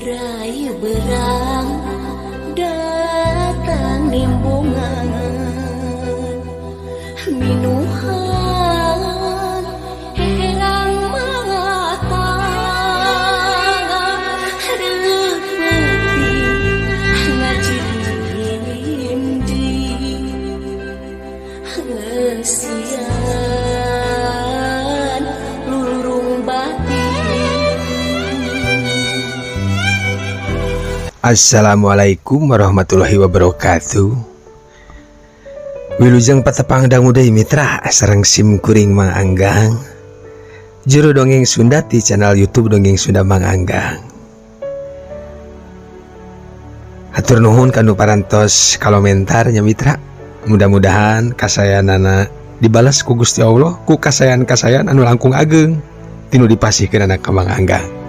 Rai berang datang nimbungan minuhan herang mata reuk peuting ngajilindi heusian lurung batin. Assalamualaikum warahmatullahi wabarakatuh. Wilujeng patepang dangu deui mitra sareng sim kuring Mang Anggang, juru dongeng Sunda di channel YouTube Dongeng Sunda Mang Anggang. Hatur nuhun kanu parantos kalomentar nya mitra. Mudah-mudahan kasayanana dibalas ku Gusti Allah ku kasayan-kasayan anu langkung ageng tinu dipasihkeun ka Mang Anggang.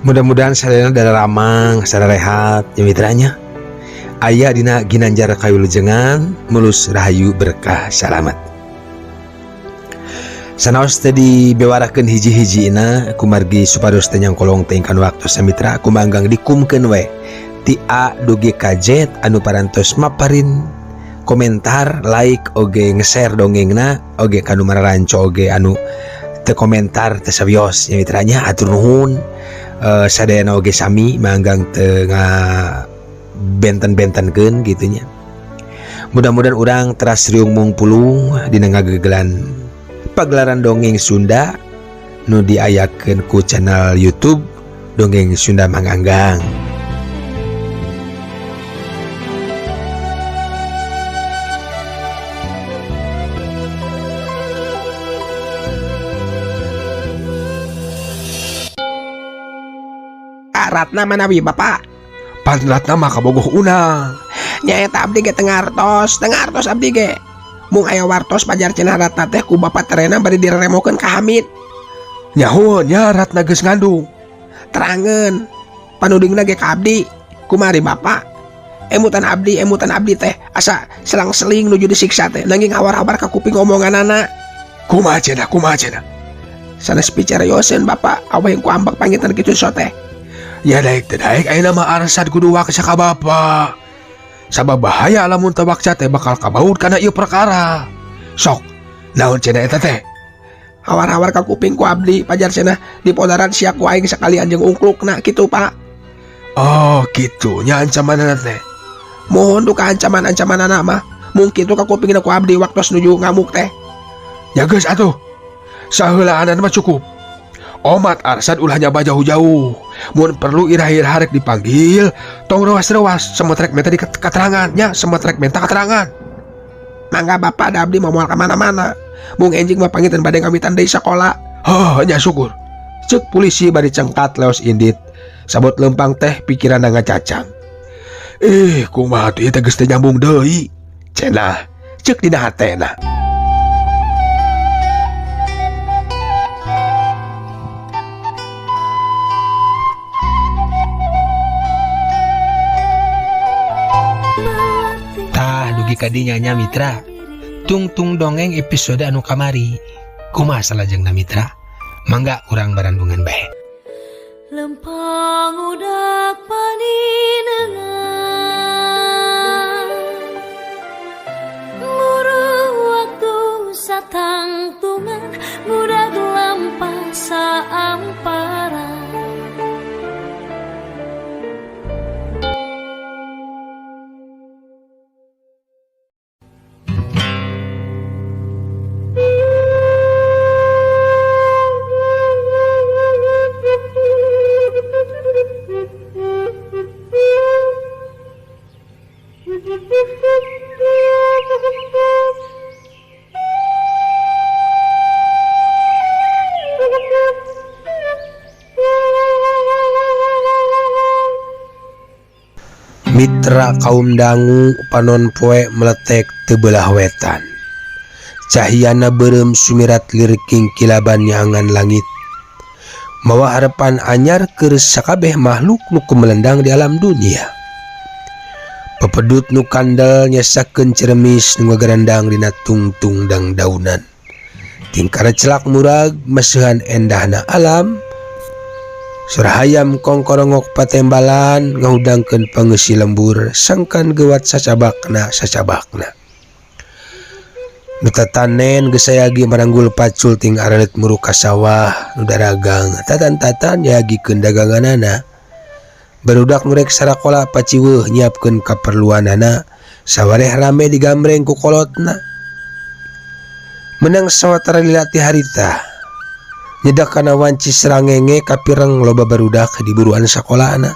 Mudah-mudahan sadayana dararamang, sararehat nya mitranya. Aya dina ginanjar kawilujengan, mulus rahayu berkah salamat. Sanaos teh dibewarakeun hiji-hijina kumargi supados teh nyangkolong teh kana waktu samitra ku Mang Anggang dikumkeun we ti A dugi ka Z anu parantos maparin komentar, like oge nge-share dongengna oge kanu mararanco oge anu teu komentar teu sawios nya mitranya. Hatur nuhun. Sadayana oge sami Mang Anggang teu ngabenten-bentenkeun kitu nya. Mudah-mudahan urang teras riung mungpulung dina ngagegelan pagelaran dongeng Sunda nu diayakeun ku channel YouTube Dongeng Sunda Mang Anggang. Ratna manawi Bapak? Pan Ratna mah kabogoh unang. Nyaeta abdi ge teu ngartos, teu ngartos abdi ge. Mung aya wartos pajar cenah Ratna teh ku Bapak terena bari diremokeun ka Hamid. Nyaho nya Ratna geus ngandung. Terangeun. Panudingna ge ka abdi. Kumari Bapak? Emutan abdi teh asa selang-seling nuju disiksa teh nanging hawar-hawar ka kuping omonganana. Kumaha cenah, kumaha cenah? Sanes picarioseun Bapak, aweh ku ambek pangitan kitu so teh. Ya daek teh daek ayeuna mah Arsad kudu waksa ka Bapak. Sabab bahaya lamun teu waksa teh bakal kabaud kana ieu perkara. Sok, naon cenah eta teh? Hawar-hawar ka kuping ku abdi pajar cenah dipodaran sia ku aing sakalian jeung ungklukna kitu Pak. Oh, kitu nya ancamanana teh. Mohon duka ancaman-ancamanana mah. Mungkin tuh ka kupingna ku abdi waktos nuju ngamuk teh. Ya geus atuh. Saheulaanan mah cukup. Omat Arsad ulah nyaba jauh-jauh. Mun perlu irah-irah rek dipanggil, tong rewas-rewas, semetrek minta di keterangan nya, semetrek minta keterangan. Mangga Bapak da abdi mah moal ka mana-mana. Mung enjing mah pangitan bade ngamitan deui sakola. Heuh, nya syukur. Ceuk polisi bari cengkat leos indit. Sabot lempang teh pikiranna ngacacang. Kumaha tuh ieu teh geus teu nyambung deui. Cenah, ceuk dina hatena. Tah dugi ka dinya nya mitra. Tungtung dongeng episode anu kamari. Kumaha salajengna mitra? Mangga urang barandungan bae. Lempang udak paninengan muru waktu satangtungan budak lampah saampara. Mitra kaum dangu panon poe meletek tebelah wetan. Cahyana berem sumirat lirking kilaban nyangan langit. Mawa harapan anyar keur sakabeh makhluk nu kumelendang di alam dunia. Pepedut nu kandel nyesakeun ceremis nu ngagerendang dina tungtung dang daunan. Tingkara celak murag meseuhan endahna alam. Sora hayam kongkorongok patembalan ngahudangkeun pangeusi lembur sangkan gewat sacabakna sacabakna. Nu tatanen geus sayagi maranggul pacul ting aralit muruk ka sawah nu daragang tatan-tatan yagikeun daganganana. Barudak nu rek sarakola paciweuh nyiapkeun kaperluanana sawareh rame digambreng ku kolotna. Menang sawatara lila ti harita nyedak kana wanci serangenge kapireng loba barudak di buruan sakolana.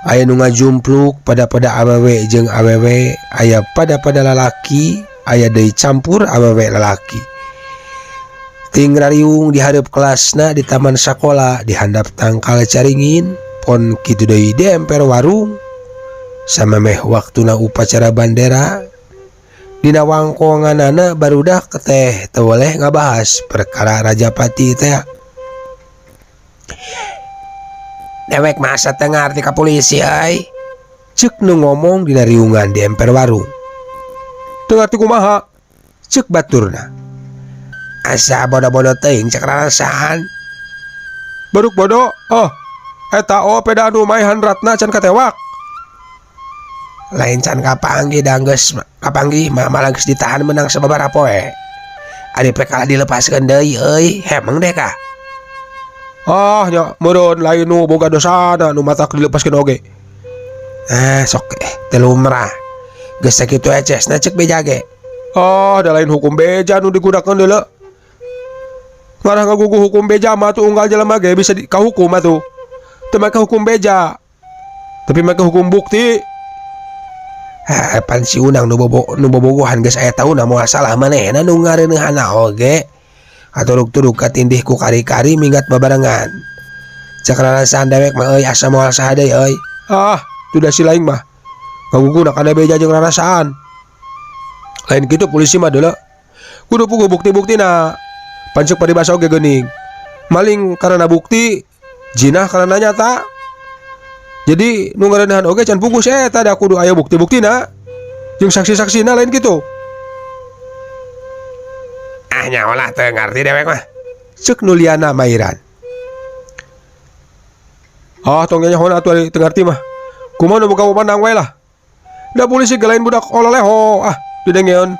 Aya nu ngajumpluk pada-pada awewe jeung awewe, aya pada-pada lalaki, aya deui campur awewe lalaki. Ting rariung di hareup kelasna di taman sakola di handap tangkal caringin pon kitu deui di emper warung. Samemeh waktuna upacara bandera dina wangkonganana barudak teh teu boleh ngabahas perkara Rajapati teh. Dewek masa teu ngarti ka polisi euy. Ceuk nu ngomong dina riungan di emper warung. Teu ngarti kumaha? Ceuk baturna. Asa bodo-bodo teuing cek rarasaan. Baruk bodo? Oh, eta o peda anu maehan ratna can katewak. Lain can kapanggih da geus kapanggih mah malah geus ditahan menang sababaraha poe. Ari pek kalah dilepaskeun deui euy, hemeng deh ka. Ah nya meureun lain nu boga dosana nu matak dilepaskeun oge. Sok teu lumrah. Geus sakitu ecesna ceuk beja ge. Ah, da lain hukum beja nu digunakeun deuleu. Ngarah ngagugu hukum beja mah tuh unggal jelema ge bisa kahukum atuh. Teu make hukum beja. Tapi make hukum bukti. Ha, pan si Unang nu bobogohan geus aya tauna moal salah manehna nu ngareuneuhana oge. Aturuk-turuk katindih ku kari-kari minggat babarengan. Cek rarasaan dewek mah euy asa moal saha deui euy. Ah, tu da si laing mah. Ngaguguna kana beja jeung rarasaan. Lain kitu polisi mah deuleu. Kudu puguh bukti-buktina. Pancek paribasa oge geuning. Maling karena bukti, jinah karena nyata. Jadi nu ngareuneuhan oge can puguh eta da kudu aya bukti-buktina. Jeung saksi-saksina lain kitu. Ah nyaolah teu ngarti dewek mah. Ceuk Nuliana Mairan. Ah tong nyaho atuh ari teu ngarti mah. Kumaha nu boga wewenang wae lah. Da polisi ge lain budak ololeho. Ah didengeun.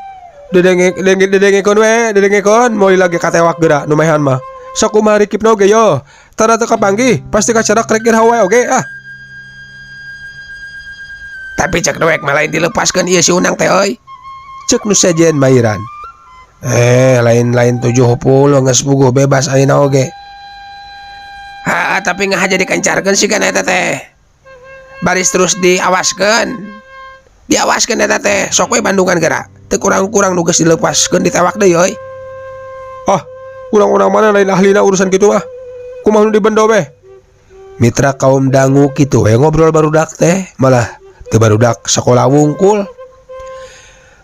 Didengekeun we, didengekeun moal lagi katewak geura nu maehan mah. Sakumaha rikipna oge yo. Tara teu kapanggih, pasti kacara krek iraha wae oge ah. Tapi cek dewek mah lain dilepaskeun ieu si Unang teh euy. Ceuk nu sejen Mairan. Lain-lain 70 geus puguh bebas ayeuna oge. Ha, tapi ngaha jadi kencarkeun siga eta teh. Baris terus diawaskeun. Diawaskeun eta teh, sok we Bandungan geura. Teu kurang-kurang nu geus dilepaskeun ditewak deui euy. Ah, urang-urang mana lain ahlina urusan kitu mah. Kumaha nu dibendo we? Mitra kaum dangu kitu we ngobrol barudak teh, malah teu barudak sakola wungkul.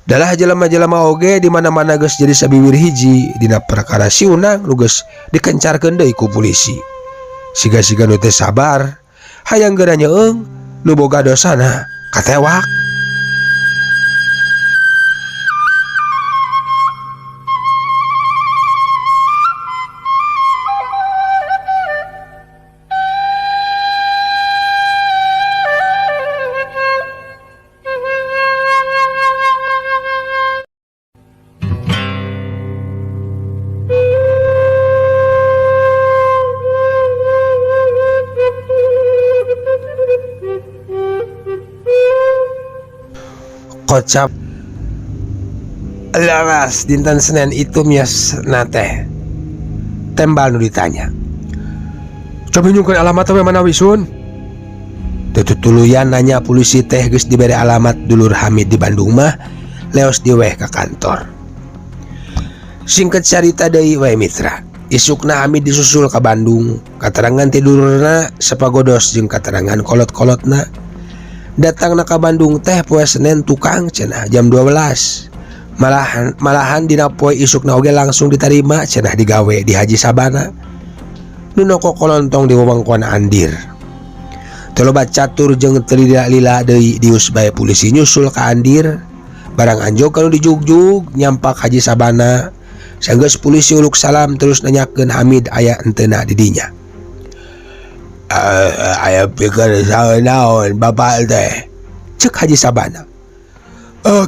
Dalah jelema-jelema oge di mana-mana geus jadi sabiwir hiji dina perkara si Unang nu geus dikencarkeun deui ku polisi. Siga-siga nu teu sabar, hayang geura nyeung nu boga dosana katewak. Kocap laras dinten Senin itu mias nate tembal nu ditanya. Coba nyungkeun alamat we manawi sun. Tututuluyan nanya polisi teh geus dibere alamat dulur Hamid di Bandung mah leos diweh ka kantor. Singkat carita deui we mitra, isukna Hamid disusul ka Bandung. Katerangan tidurna sapagodos jeung katerangan kolot-kolotna. Datangna ka Bandung teh poe Senin tukang cenah jam 12. Malahan dina poe isukna oge langsung ditarima cenah digawe di Haji Sabana. Nu noko kolontong di wewengkon Andir. Teu loba catur jeung teu lila-lila deui dius bae polisi nyusul ka Andir. Barang anjog kanu dijugjug nyampak Haji Sabana. Sanggeus polisi uluk salam terus nanyakeun Hamid aya enteuna di dinya. Aya pikir naon bapak teh? Cek Haji Sabana.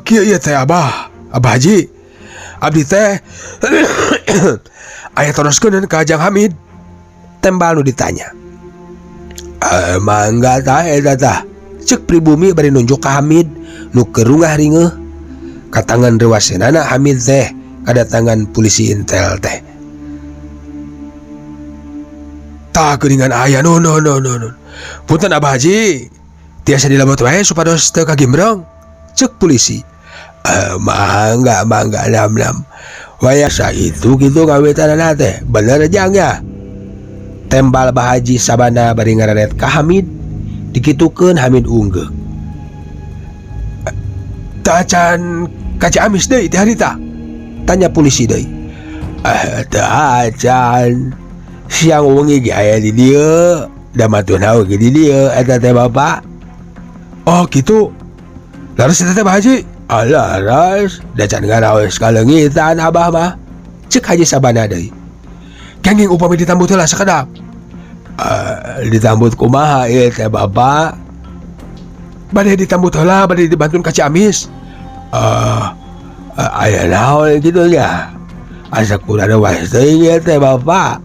Kieu ieu teh, Abah. Abah Haji. Abdi teh aya teroskeun ka Jang Hamid. Tembal nu ditanya. Mangga tah eta tah. Cek pribumi bari nunjuk ka Hamid nu keur rungah-ringeuh. Katangan reuwaseunana Hamid teh kadatangan polisi intel teh. Tah geuningan aya no no no no no. Punten, Abah Haji. Tiasa dilebet wae supados teu kagimbrong. Cek polisi. Mangga mangga nam nam. Waya itu gitu ngawitanana teh. Bener jang ya? Tembal Bah Haji Sabana bari ngareret ka Hamid. Dikitukeun Hamid unggeuk. Tacan ka Ciamis deui ti harita? Tanya polisi deui. Teu acan. Siang wengi ge aya di dieu. Da matuna oge di dieu eta teh, Bapak. Oh, gitu. Laras eta teh, Bah Haji? Alah, ras, da can ngaraos kaleungitan abah mah. Cek Haji Sabana deui. Kenging upami ditambut heula sakedap? Ditambut kumaha ieu teh, Bapak? Bade ditambut heula, bade dibantun ka Ciamis. Aya naon kitu nya? Asa kurang rewas teuing ieu teh, Bapak.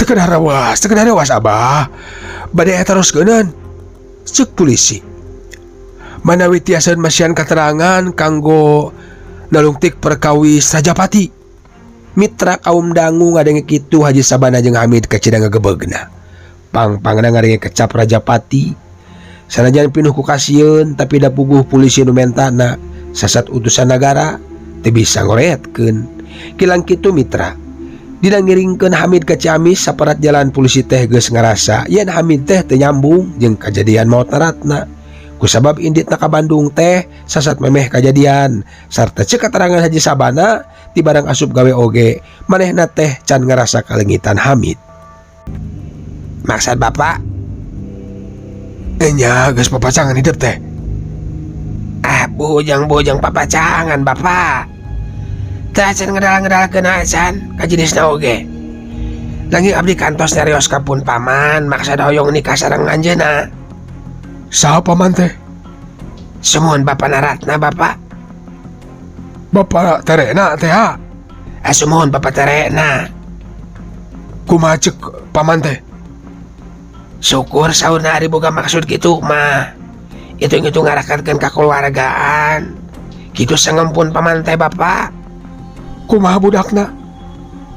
Teu kedah rewas, teu kedah rewas, Abah. Bade aya teroskeun. Cek polisi. Manawi tiasa masihan keterangan kanggo nalungtik perkawis Rajapati. Mitra kaum dangu, ngadenge kitu Haji Sabana jeung Hamid kacida ngagebegna. Pang-pangna ngadenge kecap Rajapati. Sanajan pinuh ku kasieun, tapi da puguh polisi nu mentana sasat utusan nagara teu bisa ngoreetkeun. Kilang kitu, mitra. Dina ngiringkeun Hamid ka Ciamis, saparat jalan polisi teh geus ngarasa yen Hamid teh teu nyambung jeung kajadian maot Ratna. Kusabab inditna ka Bandung teh sasat memeh kajadian sarta cek keterangan Haji Sabana ti barang asup gawe oge manehna teh can ngarasa kalengitan Hamid. Maksud Bapak? Enya geus papacangan hidup teh. Ah, bujang-bujang papacangan, Bapak. Teu acan ngedal-ngedalkeun acan ka jenisna oge. Nanging abdi kantos nyarios ka pun paman maksad hoyong nikah sareng anjeunna. Saha paman teh? Sumuhun, Bapak Ratna, Bapak. Bapak terena teh ha? Ah, sumuhun, Bapak terena. Kumaha cek paman teh? Syukur saurna ari boga maksud kitu mah. Itu-itu ngarakatkeun kakeluargaan. Kitu sangempun paman teh, Bapak. Kumaha budakna?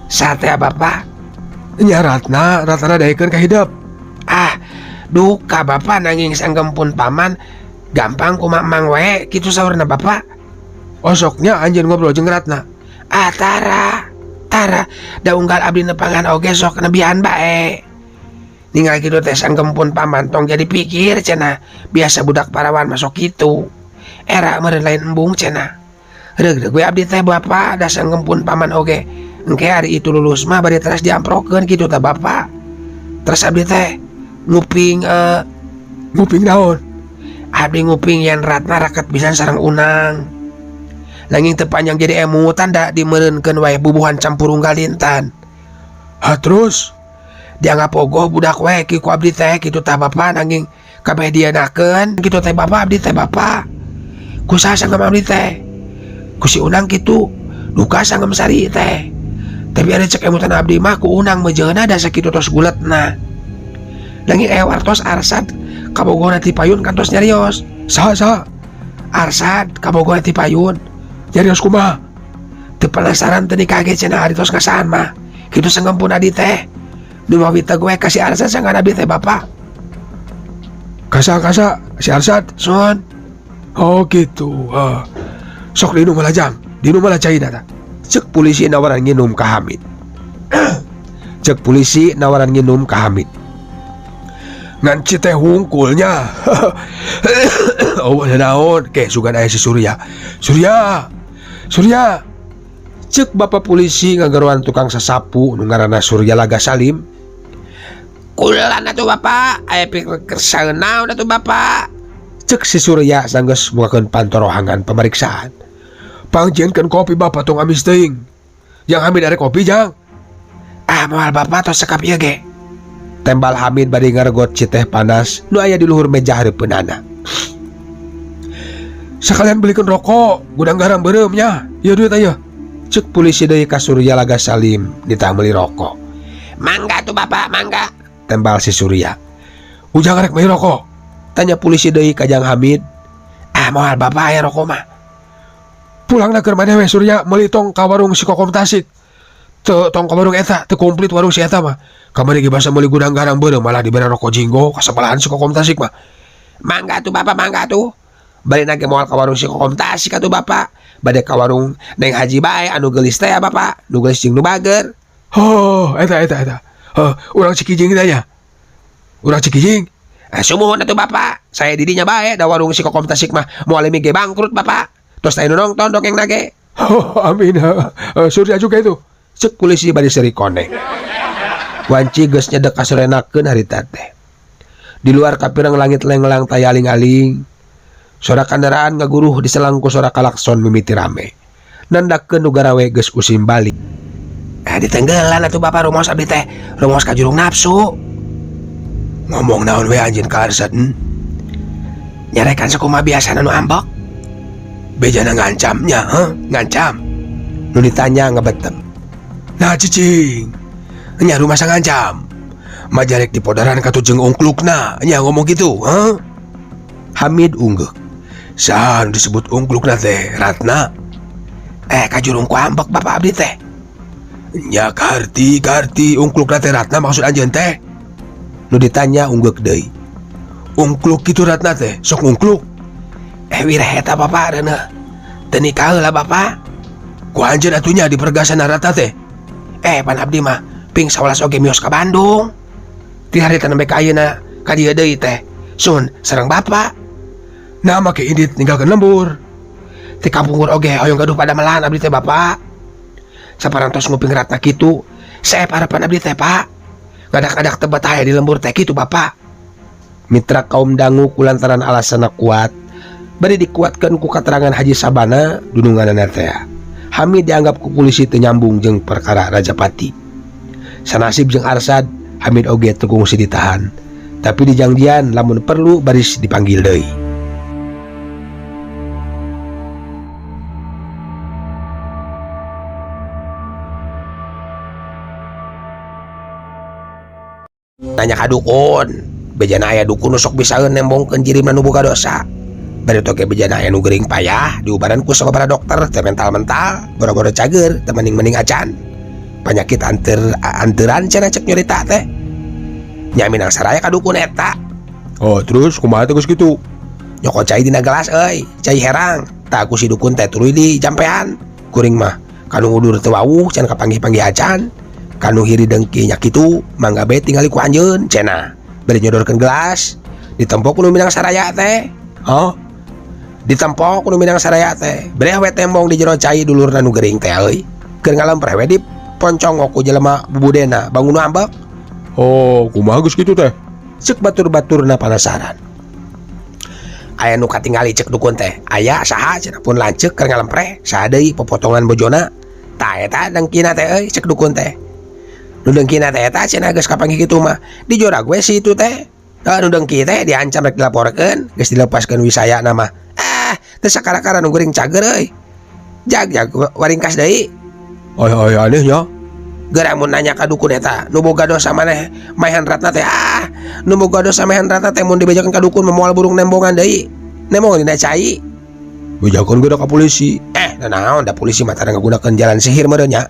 Sate, Bapak? Nya Ratna, Ratna daekeun ka hidep. Ah, duka, Bapak, nanging sanggempun paman gampang ku mamang we kitu saurna, Bapak. Osoknya anjeun ngobrol jeung Ratna. Ah, tara. Tara, da unggal abdi nepangan oge sok nebihan bae. Ninggal kitu teh sanggempun paman tong jadi pikir cenah, biasa budak parawan masuk kitu. Era meureun lain embung cenah. Reugreug we abdi teh, Bapak, da sanggempun paman oge. Engke hari itu lulus mah bade teras diamprokeun kitu tah, Bapak. Terus abdi teh nguping Nguping naon? Abdi nguping yen Ratna raket pisan sareng Unang. Nanging teu panjang jadi emutan da dimeureunkeun wae bubuhan campur unggal dintan. Ha, terus? Dianggap pogoh budak we ki ku abdi teh kitu tah, Bapak, nanging kabeh dianakeun kitu teh, Bapak, abdi teh, Bapak. Ku saha sanggem abdi teh? Ku si Unang kitu. Duka sanggem sari teh. Tapi ada cek emutan abdi mah ku Unang meujeuna da sakitu tos guletna. Nanging aya wartos Arsad kabogohna ti payun kantos nyarios. Saha saha? Arsad kabogohna ti payun. Nyarios kumaha? Teu penasaran teu nikah ge cenah ari tos ngasaan mah. Kitu sanggempun adi teh. Nu mawita gue ka si Arsad sangkan abdi teh, Bapak. Kasa kasa si Arsad. Sun. Oh, gitu. Sok diinum lah, Jang. Diinum lah caina tah. Cek polisi nawaran nginum ka Hamid. Cek polisi nawaran nginum ka Hamid. Ngan teh hungkulnya. Oh, ada naon? Ke sugan aya si Surya. Surya. Surya. Cek bapak polisi ngageroan tukang sasapu nu ngaranna Surya Laga Salim. Kulan atuh, Bapak, aya pikir kersa naon atuh, Bapak? Cek si Surya sanggeus mukakeun pantorohangan pemeriksaan. Pangjieunkeun kopi, Bapak tong amis teuing. Jang Hamid arek kopi, Jang? Ah, moal, Bapak, tos cekap ieu ge. Tembal Hamid bari ngaregot citeh panas nu aya di luhur meja hareupeunana. Sekalian belikan rokok, gudang garam beureum nya. Ieu duit aya. Cek polisi deui ka Surya Laga Salim ditah meuli rokok. Mangga tuh bapak, mangga. Tembal si Surya. Ujang rek meuli rokok? Tanya polisi deui ka Jang Hamid. Ah moal bapak aya rokok mah. Pulang na keur maneh we Surya meuli tong ka warung si Kokom Tasik. Teu tong ka warung eta, teu komplit warung si eta mah. Kamari ge basa meuli gudang garam beureum malah dibere rokok jinggo kasebelahan si Kokom Tasik mah. Mangga tuh bapak, mangga tuh. Bari nage moal ka warung si Kokom Tasik atuh bapak. Bade ka warung Neng Haji bae anu geulis teh ya bapak, nu geulis jeung nu bager. Oh, eta eta eta. Heuh, urang Cikijing teh nya. Urang Cikijing. Sumuhun atuh bapak. Saya didinya bae da warung si Kokom Tasik mah moal lemi ge bangkrut bapak. Tos aya nu nongton dongeng nage. Oh, amin. Surya juga itu. Cek polisi bari seuri koneng. Wanci geus nyedek kasorenakeun harita teh. Di luar kapireng langit lenglang taya aling-aling. Sora kendaraan ngaguruh diselang ku sora kalakson mimiti rame. Nandakeun nu garawe geus usim balik. Ditenggelan atuh bapak rumaos abdi teh, rumaos ka jurung nafsu. Ngomong naon we anjeun ka Arsad? Nyarekan sakumaha biasana nu ambek. Bejana ngancamnya, heh? Ngancam. Nu ditanya ngebetem. Nah cicing, nya rumah sang ngancam. Majarek di podaran katu jeung ungklukna, nya ngomong gitu, heh? Hamid unggeuk. Saha nu disebut ungklukna teh, Ratna? Kajurung ku ambek bapak abdi teh. Nya karti, karti ungklukna teh Ratna maksud anjeun teh. Nu ditanya unggeuk deui. Ungkluk kitu Ratna teh, sok ungkluk. Wireh eta bapak reuneuh. Teu nikah heula bapak. Ku anjeun atuh nya dipergasan Ratna teh. Pan abdi mah ping 11 oge mios ka Bandung. Ti harita nembe ka ayeuna ka dieu deui teh. Sun sareng bapak. Nah make indit ninggalkeun lembur. Ti kapungkur oge hoyong gaduh padamelan abdi teh bapak. Saparantos nguping Ratna kitu, seep harapan abdi teh pak. Ngadak-ngadak teu betah di lembur teh kitu bapak. Mitra kaum dangu kulantaran alasanna kuat, bari dikuatkeun ku katerangan Haji Sabana dununganana teh. Hamid dianggap ku polisi teu nyambung jeung perkara Rajapati. Sanasib jeung Arsad, Hamid oge teu kungsi ditahan. Tapi dijangjian lamun perlu baris dipanggil deui. Nanya ka dukun, bejana aya dukun nu sok bisaeun nembongkeun jirimna nu boga dosa. Bari toge bejana aya nu geuring payah diubaran ku sababaraha dokter teh mental-mental, boro-boro cager, teu mending-mending acan. Panyakit anteuran cenah cek nyurita teh. Nya minang saraya ka dukun eta. Oh, terus kumaha teh geus kitu? Nyokot cai dina gelas euy, cai herang. Tah ku si dukun teh tuluy di jampean. Kuring mah kanu ngudur teu wawuh can kapanggih-panggih acan. Kanu hiri dengki nya kitu, mangga bae tingali ku anjeun cenah. Bari nyodorkeun gelas, ditempo ku nu minang saraya teh. Hah? Ditempo ku nu minang saraya teh. Bereh we tembong di jero cai dulurna nu geuring teh euy. Keur ngalempreh we di poncong ku jelema bubudena bangun nu ambek. Oh, kumaha geus kitu teh? Cek batur-baturna panasaran. Aya nu katingali cek dukun teh. Aya saha cenah pun lanceuk keur ngalempreh, saha deui popotongan bojona. Tah eta dengkina teh euy cek dukun teh. Nu dengkina teh eta cenah geus kapanggih kitu mah. Dijorag we si itu teh. Nu dengki teh diancam rek dilaporkeun, geus dilepaskeun wisayana mah. Ah, teu sakara-kara nu geuring cager euy. Jag-jag waringkas deui. Aya aya aneh nya. Geura mun nanya ka dukun eta, nu boga dosa maneh maehan Ratna teh. Ah, nu boga dosa maehan Ratna teh mun dibejakeun ka dukun mah moal burung nembongan deui. Nembongan dina cai. Bejakeun geura ka polisi. Naon da polisi mah tara ngagunakeun jalan sihir meureun nya.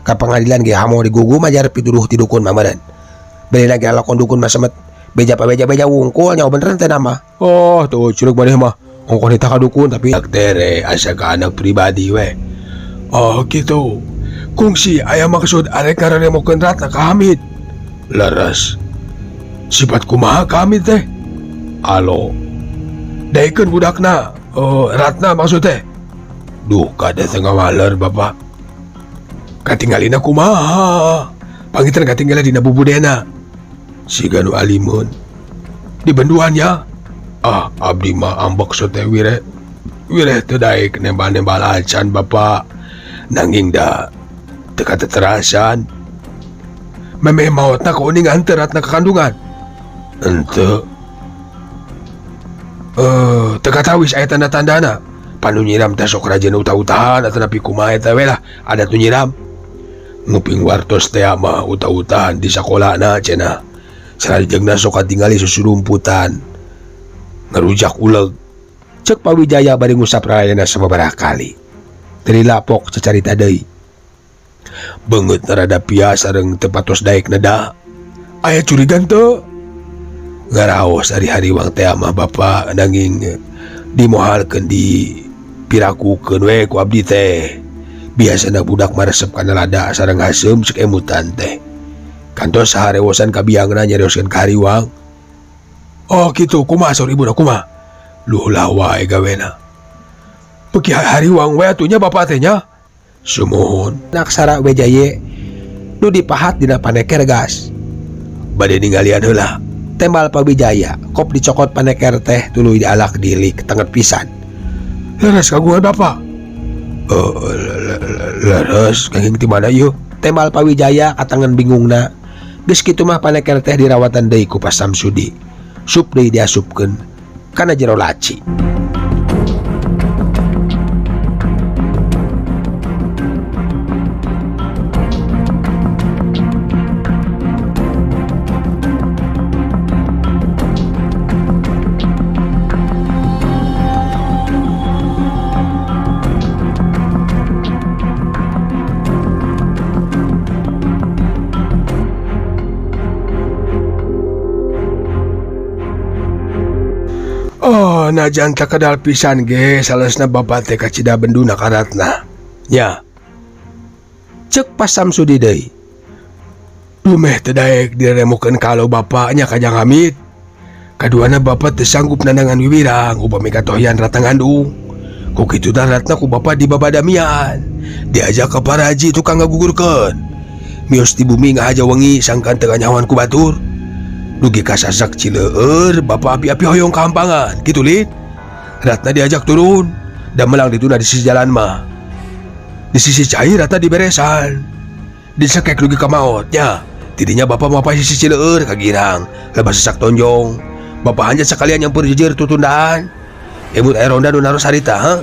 Ka pengadilan ge hamo digugu majar pituduh ti dukun mah meureun. Bari lagi lalakon dukun mah semet beja pa beja-beja wungkul nyawa bener teh nama. Oh, tuh curug maneh mah. Ongkoh nitah ka dukun tapi tere asa ka anak pribadi we. Oh, gitu. Kungsi aya maksud arek ngaremokeun Ratna ka Hamid. Leres. Sifat kumaha ka Hamid teh? Alo. Daekeun budakna. Oh, Ratna maksud teh. Duh, kade teh ngawaler bapak. Katinggalina kumaha? Pangitan katinggalina dina bubudena. Siga nu alimun. Di benduan ya. Ah, abdi mah ambek sote wire. Wire teu daek nembal-nembal acan bapak. Nanging da teu kateterasan. Memeh maotna kauningan teu Ratna kakandungan. Henteu. Teu katawis aya tanda-tandana. Panu nyiram teh sok rajin utah-utahan atanapi kumaha eta we lah adat nu nyiram. Nguping wartos teh mah utah-utahan di sakolana cenah. Salajengna sok katingali susurumputan. Ngarujak uleg. Cek Pak Wijaya bari ngusap rayana sababaraha kali. Teu dilapok cacarita deui. Beungeutna rada pias sareng teu patos daek neda. Aya curiga teu? Ngaraos ari hariwang teh mah Bapak nanging dimohalkeun dipirakukeun we ku abdi teh. Biasana budak mah resep kana lada sareng haseum cek emutan teh. Kantos saharewosan ka biangna nyarioskeun ka hariwang. Oh kitu kumaha saur ibuna kumaha? Luh lah wae gawena. Beuki hariwang we atuh nya bapak teh nya. Sumuhun. Aksara WJY nu dipahat dina paneker gas. Bade ninggalian heula. Tembal Pak Wijaya, kop dicokot paneker teh tuluy dialak dilik tenget pisan. Leres kagungan bapak. Leres kenging ti mana ieu? Tembal Pak Wijaya katangan bingungna. Geus kitu mah paneker teh dirawatan deui ku Pak Samsudi. Sup deui diasupkeun kana jero laci. Oh, najan takedal pisan ge salesna bapak teh kacida benduna ka Ratna. Nya. Cek Pak Samsudi deui. Dumeh teu daek diremukeun kalau bapaknya ka Jang Hamid. Kaduana bapak teu sanggup nandangan wiwirang upami katohyan Ratna ngandung. Ku kitu tah Ratna ku bapak dibabadamian. Diajak ka paraji tukang ngagugurkeun. Mios di bumi ngahaja wengi sangkan teu kanyahoan ku batur. Dugi kasasak cileur bapak api-api hoyong kampangan gitu lin. Ratna diajak turun dan melang dituna di sisi jalan mah. Di sisi cair Ratna diberesan. Disekek dugi ka maotnya. Tidinya bapak mapah sisi cileur kagirang lebas sesak tonjong. Bapak hanya sekalian nyampur jejer tutundaan. Imut air ronda nu naros harita ha?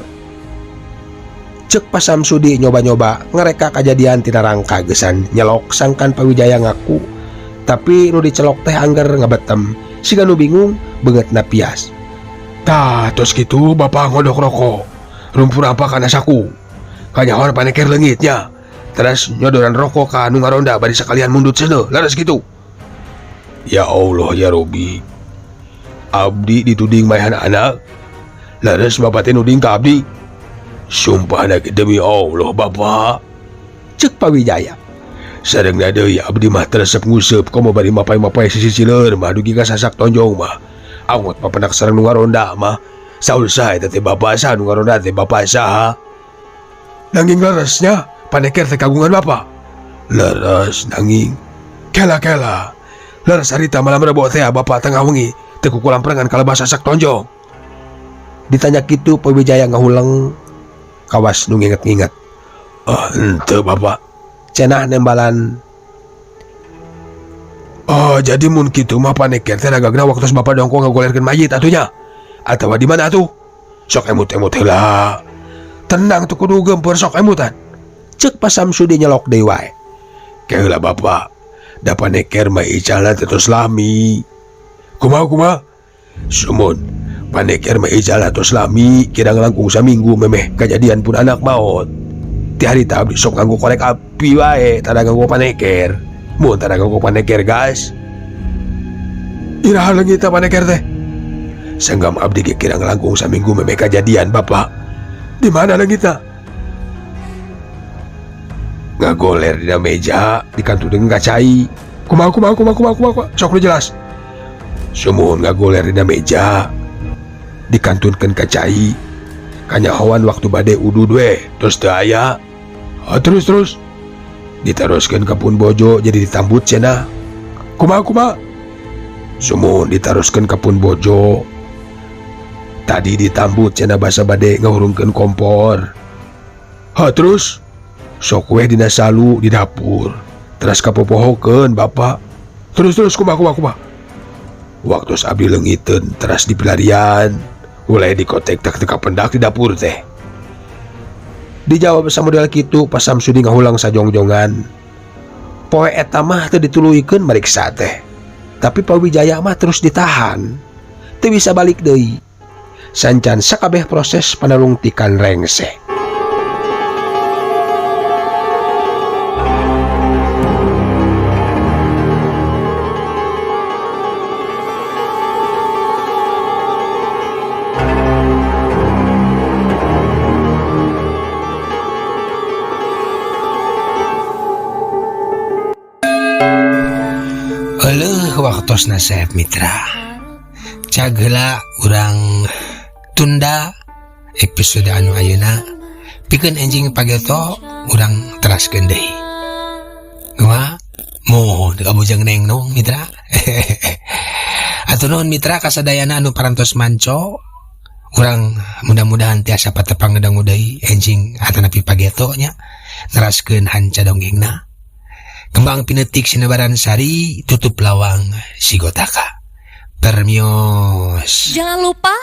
Cek Pak Samsudi nyoba-nyoba ngereka kajadian tina rangka gesan nyelok sangkan Pak Wijaya ngaku. Tapi nu dicelok teh angger ngabetem siga nu bingung beungeutna pias. Tah tos kitu bapak ngodok rokok rumpur apa kana saku kanyahoan paneker leungitnya teras nyodoran rokok ka anu ngaronda bari sakalian mundut seuneuh leres kitu. Ya Allah ya Robi, abdi dituding maehan anak leres bapak teh nuding ka abdi. Sumpah na demi Allah bapak. Cek Pak Wijaya. Sareng deui abdi mah teu resep nguseup komo bari mapay-mapay sisi cileur mah dugi ka sasak tonjong mah. Angot papenak sareng nu ngaronda mah. Saur saha eta teh bapak saha nu ngaronda teh bapak saha. Nanging leresnya paneker teh kagungan bapak. Leres nanging. Kela-kela. Leres harita malam rebo teh bapak tengah wengi teu kukulamperengan kalebah sasak tonjong. Ditanya kitu Pak Wijaya ngahuleng kawas nu nginget-nginget. Oh, henteu bapak. Cenah nembalan. Oh, jadi mun kitu mah paneker teh dagagna waktu bapak dongko ngagolerkeun mayit atuh nya. Atawa di mana atuh? Sok emut-emut heula. Tenang tuh kudu gempur sok emutan. Cek Pak Samsudi nyelok deui wae. Keheula bapak. Da paneker mah icalna teh tos lami. Kumaha kumaha? Sumun. Paneker mah icalna tos lami kirang langkung saminggu memeh kajadian pun anak maot. Ti harita abdi sok nganggo korek api wae tara nganggo paneker. Mun tara nganggo paneker gas. Iraha leungit paneker teh. Sanggam abdi ge kirang langkung saminggu memeh kajadian bapak. Di mana leungitna? Ngagoler dina meja dikantuneun ka cai. Kumaha kumaha kumaha kumaha kumaha sok nu jelas. Sumuhun ngagoler dina meja dikantunkeun ka cai. Kanyahoan waktu bade udud we terus teu aya. Oh, terus terus ditaroskeun ka pun bojo jadi ditambut cenah. Kumaha kumaha? Sumuhun ditaroskeun ka pun bojo. Tadi ditambut cenah basa bade ngahurungkeun kompor. Ha terus sok we dina salu di dapur. Teras kapopohokeun bapak. Terus terus kumaha kumaha kumaha. Waktu abdi leungiteun teras dipilarian. Mulai dikotek tak teka pendak di dapur teh. Dijawab samodel kitu Pak Samsudi ngahulang sajongjongan. Poe eta mah teu dituluykeun mariksa teh. Tapi Pak Wijaya mah terus ditahan. Teu bisa balik deui. Sancan sakabeh proses panalungtikan rengse. Euleuh waktosna Sep Mitra. Cag heula urang tunda episode anu ayeuna pikeun enjing pageto urang teraskeun deui. Kumaha? Moho ka bujang neng nong mitra. Atur nuhun mitra kasadayana anu parantos manco. Urang mudah-mudahan tiasa patepang ngedangu deui enjing atanapi pageto nya neraskeun hanca dongengna. Kembang pinetik sinebaran sari tutup lawang sigotaka. Permios. Jangan lupa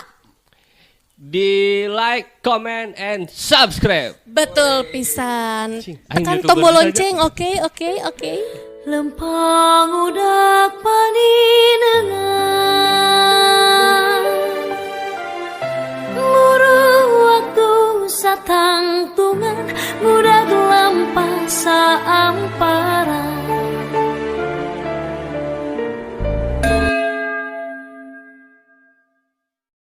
di like, comment, and subscribe. Betul pisan. Cing, aing Tekan YouTuber tombol saja. lonceng, oke oke oke. Lempang udak paninengan.